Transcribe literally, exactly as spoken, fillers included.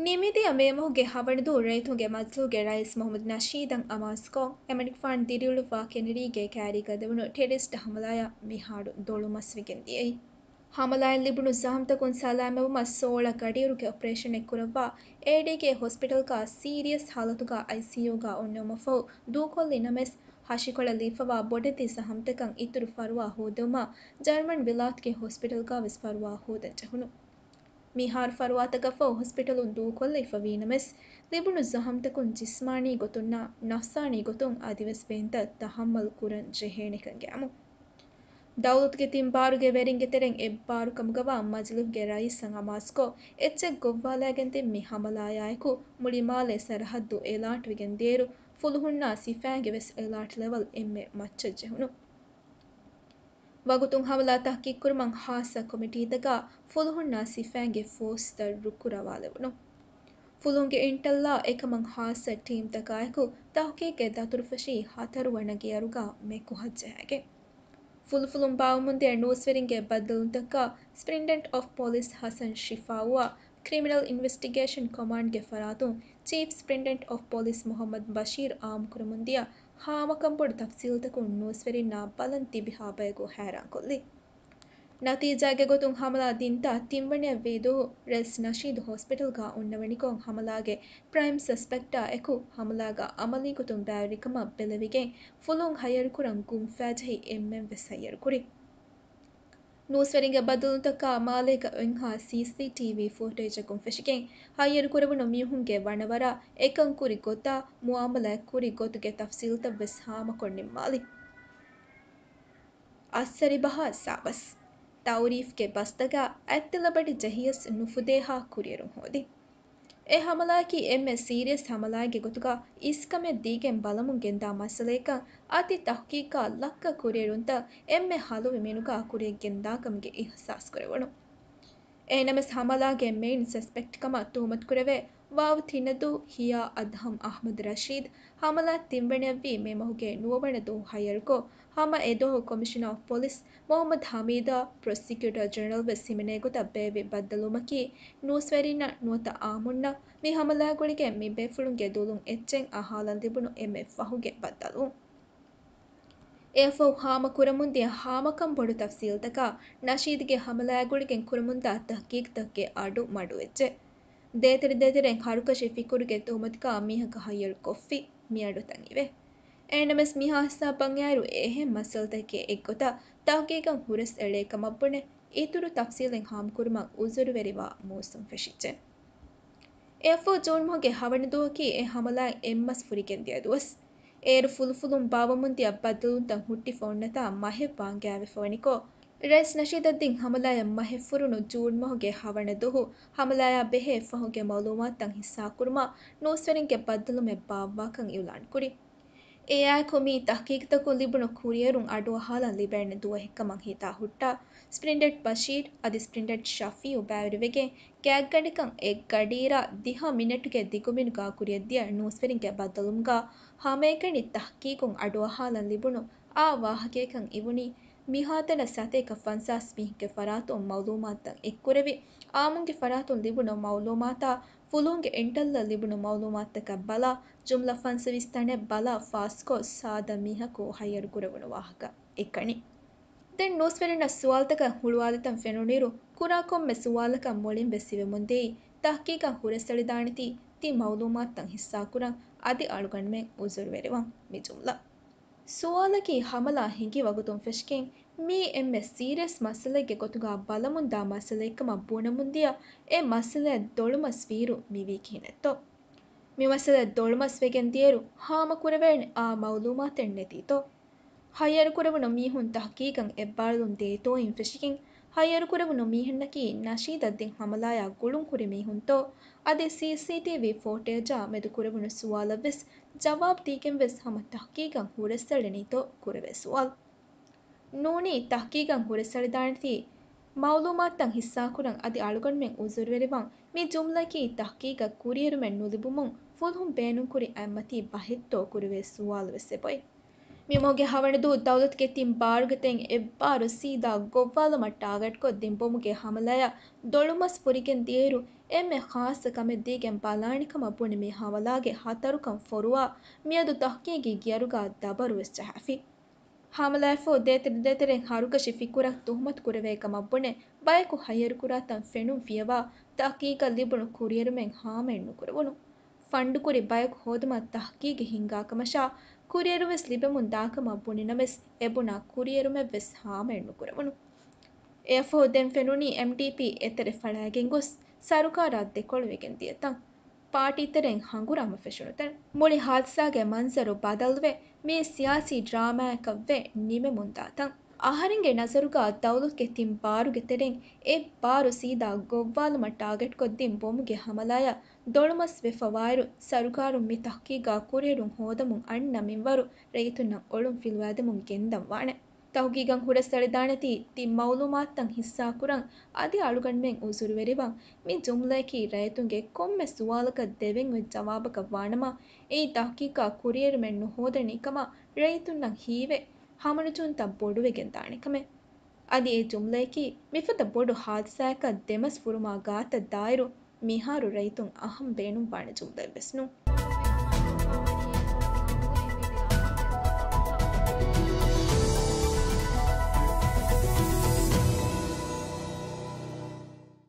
ނިމިދިޔަ މޭ މަހުގެ ހަވަނަދު ރައްޔިތުންގެ މަޖިލީހުގެ ރައީސް މުހައްމަދު ނަޝީދަށް އަމާޒުކޮށް، އެމަނިކުފާނު ދިރިއުޅުއްވާ ކެނެރީގެ ކައިރީގަ ލިބުނު ޓެރަރިސްޓް ހަމަލާއަށް މިހާރު ދޮޅުމަސްވެގެން ދިޔައީ. ހަމަލާއިން ލިބުނު ޒަހަމްތަކުން ސަލާމަތްވުމަށް ސޯޅަ ގަޑިއިރުގެ އޮޕަރޭޝަނެއް ކުރައްވާ، އޭޑީގެ ހޮސްޕިޓަލްގަ ސީރިއަސް ހާލަތުގަ އައިސީޔޫގަ އޮންނަވުމަށްފަހު ދޫކޮށްލި ނަމަވެސް، ހަށިކޮޅަށް ލިބިފަވާ ބޮޑެތި ޒަހަމްތަކަށް އިތުރު ފަރުވާ ހޯދުމަށް ޖަރްމަން ވިލާތުގެ ހޮސްޕިޓަލްގަ ވެސް ފަރުވާ ހޯދަން ޖެހުނު. މިހާރު ފަރުވާތަކަށްފަހު ހޮސްޕިޓަލުން ދޫކޮށްލައިފަވީ ނަމަވެސް، ލިބުނު ޒަހަމްތަކުން ޖިސްމާނީ ގޮތުންނާ ނަފްސާނީ ގޮތުން އަދިވެސް ވޭންތައް ތަހައްމަލް ކުރަން ޖެހޭނެކަން ގައިމު. ދައުލަތުގެ ތިން ބާރުގެ ވެރިންގެ ތެރެއިން އެއްބާރު ކަމުގަވާ މަޖިލީހުގެ ރައީސަށް އަމާޒުކޮށް، އެއްޗެއް ގޮއްވާލައިގެންދިން މި ހަމަލާއާއެކު މުޅި މާލޭ ސަރަހައްދު އެލާޓްވެގެން ދިޔައިރު، ފުލުހުންނާ ސިފައިންގެ ވެސް އެލާޓް ލެވެލް އެންމެ މައްޗަށް ޖެހުނު. ވަގުތުން ހަމަލާ ތަހްޤީޤުކުރުމަށް ހާއްސަ ކޮމިޓީތަކާ ފުލުހުންނާ ސިފައިންގެ ފޯސްތައް ރުކުރަވާލެވުނު. ފުލުހުންގެ އިންޓެލްއާ އެކަމަށް ހާއްސަ ޓީމްތަކާއެކު ތަހްޤީޤެއް ދަތުރުފަށީ ހަތަރުވަނަ ގެޔަރުގަ މެކުހަށްޖަހާގެން. ފުލުފުލުން ބާވަމުންދިޔަ ނޫސްވެރިންގެ ބައްދަލުވުންތަކާ ސްޕްރިންޓެންޑް އޮފް ޕޮލިސް ހަސަން ޝިފާއުއާ ކްރިމިނަލް އިންވެސްޓިގޭޝަން ކޮމާންޑްގެ ފަރާތުން ޗީފް ސްޕްރިންޓެންޑް އޮފް ޕޮލިސް މުހައްމަދު ބަޝީރު އާއްމުކުރަމުންދިޔަ ހާމަކަންބޮޑު ތަފްސީލްތަކުން ނޫސްވެރިންނާ ބަލަން ތިބިހާ ބަޔަކު ހައިރާންކޮށްލި. ނަތީޖާގެ ގޮތުން ހަމަލާ ދިންތާ ތިންވަނަޔަށްވީ ދުވަހު ރައީސް ނަޝީދު ހޮސްޕިޓަލްގަ އޮންނަވަނިކޮށް، ހަމަލާގެ ޕްރައިމް ސަސްޕެކްޓާ އެކު ހަމަލާގަ އަމަލީ ގޮތުން ބައިވެރިކަމަށް ބެލެވިގެން ފުލުހުން ހައްޔަރުކުރަން ގުންފައިޖެހި އެންމެން ވެސް ހައްޔަރުކުރި. ނޫސްވެރިންގެ ބައްދަލުވުންތަކާ މާލޭގަ އޮތްހާ ސީސީޓީވީ ފުޓޭޖަކުން ފެށިގެން، ހައްޔަރުކުރެވުނު މީހުންގެ ވަނަވަރާ އެކަން ކުރި ގޮތާ، މުއާމަލާތް ކުރި ގޮތުގެ ތަފްސީލްތައް ވެސް ހާމަކޮށް ނިންމާލި. އައްސަރިބަހާ ސާބަސް. ތައުރީފްގެ ބަސްތަކާ އަތްތިލަބަޑި ޖެހިޔަސް ނުފުދޭހާ ކުރިއެރުން ހޯދި. އެ ހަމަލާއަކީ އެންމެ ސީރިއަސް ހަމަލާއެއްގެ ގޮތުގަ އިސްކަމެއް ދީގެން ބަލަމުން ގެންދާ މައްސަލައެއްކަން އަދި ތަހްޤީޤާ ލައްކަ ކުރިއެރުންތައް އެންމެ ހަލުވި މިނުގާ ކުރިއަށްގެންދާކަމުގެ އިހްސާސް ކުރެވުނު. އެހެންނަމަވެސް ހަމަލާގެ މެއިން ސަސްޕެކްޓް ކަމަށް ތުހުމަތުކުރެވޭ ވާވު ތިނަދޫ ހިޔާ އަދްހަމް އަހްމަދު ރަޝީދު ހަމަލާ ތިންވަނަޔަށްވީ މޭ މަހުގެ ނުވަވަނަ ދުވަހު ހައްޔަރުކޮށް، ހަމަ އެދުވަހު ކޮމިޝަނަރ އޮފް ޕޮލިސް މުހައްމަދު ހަމީދާ ޕްރޮސިކިއުޓަރ ޖެނެރަލް ވެސް ހިމެނޭ ގޮތަށް ބޭއްވި ބައްދަލުވުމަކީ، ނޫސްވެރިންނަށް ނުވަތަ އާއްމުންނަށް މި ހަމަލާގުޅިގެން މި ބޭފުޅުންގެ ދުލުން އެއްޗެއް އަހާލަން ލިބުނު އެންމެ ފަހުގެ ބައްދަލުވުން. އެއަށްފަހު ހާމަކުރަމުންދިޔަ ހާމަކަން ބޮޑު ތަފްސީލްތަކާ ނަޝީދުގެ ހަމަލާގުޅިގެން ކުރަމުންދާ ތަހްޤީޤްތަކުގެ އަޑު މަޑުވެއްޖެ. ދޭތެރެ ދޭތެރެއިން ހަރުކަށި ފިކުރުގެ ތުހުމަތުގާ މީހަކަށް ހައްޔަރު ކޮށްފި މިއަޑުތައް އިވޭ. އެހެންނަމަވެސް މިހާ ހިސާބަށް އައިރު އެހެން މައްސަލަތަކެއް އެއްގޮތަށް ތަހްޤީޤަށް ހުރަސް އެޅޭ ކަމަށް ބުނެ، އިތުރު ތަފްސީލެއް ހާމަކުރުމަށް އުޒުރުވެރިވާ މޫސުން ފެށިއްޖެ. އެއަށްފަހު ޖޫން މަހުގެ ހަވަނަ ދުވަހަކީ އެ ހަމަލާއިން އެއްމަސް ފުރިގެންދިޔަ ދުވަސް. އޭރު ފުލުފުލުން ބާވަމުންދިޔަ ބައްދަލުވުންތައް ހުއްޓިފަ އޮންނަތާ މަހެއް ވާން ގާތްވެފަވަނިކޮށް، ރައީސް ނަޝީދަށް ދިން ހަމަލާއަށް މަހެއް ފުރުނު ޖޫން މަހުގެ ހަވަނަ ދުވަހު ހަމަލާއާ ބެހޭ ފަހުގެ މައުލޫމާތުތައް ހިއްސާކުރުމަށް ނޫސްވެރިންގެ ބައްދަލުވުމެއް ބާއްވާކަން އިއުލާންކުރި. އެއާއެކު މި ތަހްޤީޤްތަކުން ލިބުނު ކުރިއެރުން އަޑުއަހާލަން ލިބޭނެ ދުވަހެއްކަމަށް ހިތާ ހުއްޓާ، ސްޕްރިންޓެންޑް ބަޝީރު އަދި ސްޕްރިންޓެންޑް ޝަފީއު ބައިވެރިވެގެން ގާތްގަނޑަކަށް އެއް ގަޑިއިރާ ދިހަ މިނެޓުގެ ދިގުމިނުގާ ކުރިއަށްދިޔަ ނޫސްވެރިންގެ ބައްދަލުވުމުގާ ހަމައެކަނި ތަހްޤީޤުން އަޑުއަހާލަން ލިބުނު އާ ވާހަކަޔަކަށް އިވުނީ، މިހާތަނަށް ސަތޭކަ ފަންސާސް މީހުންގެ ފަރާތުން މައުލޫމާތުތައް އެއްކުރެވި، އާއްމުންގެ ފަރާތުން ލިބުނު މައުލޫމާތާ ފުލުހުންގެ އިންޓެލްއަށް ލިބުނު މައުލޫމާތުތަކަށް ބަލާ، ޖުމްލަ ފަންސަވީސް ތަނެއް ބަލާ ފާސްކޮށް ސާދަ މީހަކު ހައްޔަރުކުރެވުނު ވާހަކަ އެކަނި. ދެން ނޫސްވެރިންނަށް ސުވާލުތަކަށް ހުޅުވާލިތަން ފެނުނުއިރު، ކުރާ ކޮންމެ ސުވާލަކަށް މުޅިން ވެސް އިވެމުންދިޔައީ، ތަހްޤީޤަށް ހުރަސްއެޅިދާނެތީ، ތި މައުލޫމާތުތައް ހިއްސާކުރަން، އަދި އަޅުގަނޑުމެން އުޒުރުވެރިވަން. މި ޖުމްލަ. ސުވާލަކީ ހަމަލާ ހިނގި ވަގުތުން ފެށިގެން، މީ އެންމެ ސީރިއަސް މައްސަލައެއްގެ ގޮތުގާ ބަލަމުންދާ މައްސަލައެއްކަމަށް ބުނަމުންދިޔަ، އެ މައްސަލައަށް ދޮޅުމަސް ވީއިރު މިވީ ކިހިނެއްތޯ؟ މި މައްސަލައަށް ދޮޅުމަސް ވެގެން ދިޔައިރު، ހާމަކުރެވޭނެ އާ މައުލޫމާތެއް ނެތީތޯ؟ ހައްޔަރުކުރެވުނު މީހުން ތަހްޤީޤަށް އެއްބާރުލުން ދޭތޯއިން ފެށިގެން، ހައްޔަރުކުރެވުނު މީހުންނަކީ ނަޝީދަށް ދިން ހަމަލާއާ ގުޅުން ހުރި މީހުންތޯ، އަދި ސީސީޓީވީ ފޯޓޭޖާ މެދު ކުރެވުނު ސުވާލަށް ވެސް ޖަވާބު ދީގެން ވެސް ހަމަ ތަހްޤީޤަށް ހުރަސްއެޅެނީތޯ ކުރެވޭ ސުވާލު. ނޫނީ ތަހްޤީޤަށް ހުރަސްއެޅިދާނެތީ، މައުލޫމާތުތައް ހިއްސާކުރަން އަދި އަޅުގަނޑުމެން އުޒުރުވެރިވަން. މި ޖުމްލައަކީ ތަހްޤީޤަށް ކުރިއެރުމެއް ނުލިބުމުން ފުލުހުން ބޭނުންކުރި އަތްމަތީ ބަހެއްތޯ ކުރެވޭ ސުވާލު ވެސް އެބައޮތް. މިމަހުގެ ހަވަނަދޫ ދައުލަތުގެ ތިން ބާރުގެ ތެން އެއްބާރު ސީދާ ގޮއްވާލުމަށް ޓާގެޓްކޮށް ދިން ބޮމުގެ ހަމަލާއަށް ދޮޅުމަސް ފުރިގެން ދިޔައިރު، އެންމެ ޚާއްޞަ ކަމެއް ދީގެން ބަލާނެ ކަމަށް ބުނި މި ހަމަލާގެ ހަތަރުކަން ފޮރުވާ މިއަދު ތަހްޤީޤީ ގިއަރުގަ ދަބަރުވެސް ޖަހާފި. ހަމަލާއަށްފަހު ދޭތެރެ ދޭތެރެން ހަރުކަށި ފިކުރަށް ތުހުމަތު ކުރެވޭ ކަމަށް ބުނެ، ބަޔަކު ހައްޔަރުކުރާ ތަން ފެނުން ފިޔަވާ، ތަހްޤީޤަށް ލިބުނު ކުރިއެރުމެއް ހާމައެއް ނުކުރެވުނު. ފަންޑުކުރި ބަޔަކު ހޯދުމަށް ތަހްޤީޤެއް ހިންގާ ކަމަށާ، ކުރިއެރުން ވެސް ލިބެމުން ދާކަމަށް ބުނިނަމަވެސް، އެބުނާ ކުރިއެރުމެއް ވެސް ހާމައެއް ނުކުރެވުނު. އެއަށްފަހު ދެން ފެނުނީ އެމްޑީޕީ އެތެރެ ފަޅާގެން ގޮސް، ސަރުކާރާ ދެކޮޅުވެގެން ދިޔަ ތަން. ޕާޓީ ތެރެއިން ހަނގުރާމަ ފެށުނު ތަން. މުޅި ހާދިސާގެ މަންޒަރު ބަދަލުވެ، މީ ސިޔާސީ ޑްރާމާއަކަށްވެ ނިމެމުންދާ ތަން. އަހަރެންގެ ނަޒަރުގަ ދައުލަތުގެ ތިން ބާރުގެ ތެރެއިން އެއް ބާރު ސީދާ ގޮއްވާލުމަށް ޓާގެޓްކޮށްދިން ބޮމުގެ ހަމަލާއަށް ދޮޅުމަސް ވެފަވާއިރު، ސަރުކާރުން މި ތަހްޤީޤާ ކުރިއެރުން ހޯދަމުން އަންނަ މިންވަރު ރައްޔިތުންނަށް އޮޅުން ފިލުވާދެމުން ގެންދަން ވާނެ. ތަހުގީގަށް ހުރަސްއަޅިދާނެތީ ތިން މައުލޫމާތުތައް ހިއްސާކުރަން އަދި އަޅުގަނޑުމެން އުޒުރުވެރިވަން. މި ޖުމްލައަކީ ރައްޔިތުންގެ ކޮންމެ ސުވާލަކަށް ދެވެން އޮތް ޖަވާބަކަށް ވާނަމަ، އެއީ ތަހުގީގާ ކުރިއެރުމެއް ނުހޯދަނީ ކަމަށް ރައްޔިތުންނަށް ހީވެ، ހަމަނުޖުންތައް ބޮޑުވެގެން ދާނެ ކަމެއް. އަދި އެ ޖުމްލައަކީ މިފަދަ ބޮޑު ހާދިސާއަކަށް ދެމަސް ފުރުމާ ގާތަށް ދާއިރު، މިހާރު ރައްޔިތުން އަހަން ބޭނުންވާނެ ޖުމްލައެއް ވެސް ނޫން.